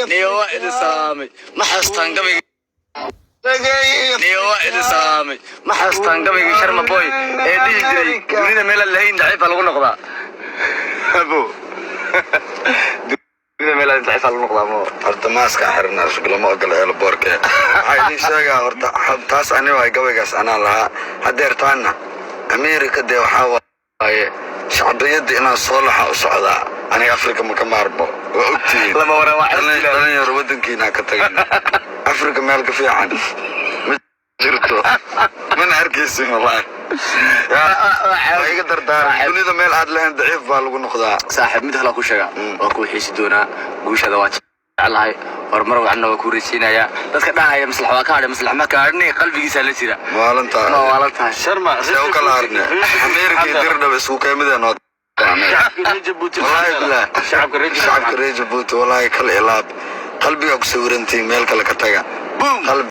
Niyo, waa idin salaamay. Ma xasuustaan gabayga? Niyo, waa idin salaamay. Ma xasuustaan gabaygii Sharma Boy ee dhihi jiray, "Dunida meelaan lahayn daciifa lagu noqdaa"? Abo, dunida meelaan daciifa lagu noqdaa mo. Horta maaska xirnaa, lama ogola airport-ke. Waxaa idiin sheegaa horta, taas ani waay, gabaygaas anaa lahaa. Hadeertaana America dee waxaa waaye shacbiyadda inaan soo laxa u socdaa. Aniga Afrika ma ka maarmo, waa ogtihiin. Lama waran waa. Dhalinyaro, wadankiina ka tagay. Afrika meel ka fiican ma jirto, mana arkaysin wallahi. Waa iga dardaaran, dunida meel aad lahayn daciif baa lagu noqdaa. Saaxiib, mid kale ku sheega, waa kuu xiisi doonaa, guushaada waa jeclahay, horumar wacanna waa kuu rajeynayaa. Dadka dhahaya maslax waa ka hadhay, maslax ma ka hadhinay, qalbigiisa la jira. Maalinta Ma waalan tahay? Sharma. See u kala harne? Amerika iyo Dirdhab isku keemideen oo. Shacabka reer Jabuuti. Wallahi bilah. Shacabka reer Jabuuti. Shacabka reer Jabuuti, wallahi kal ilaab, qalbigaa ku sawirantiin, meel kale ka taga. Boom. Qalbi.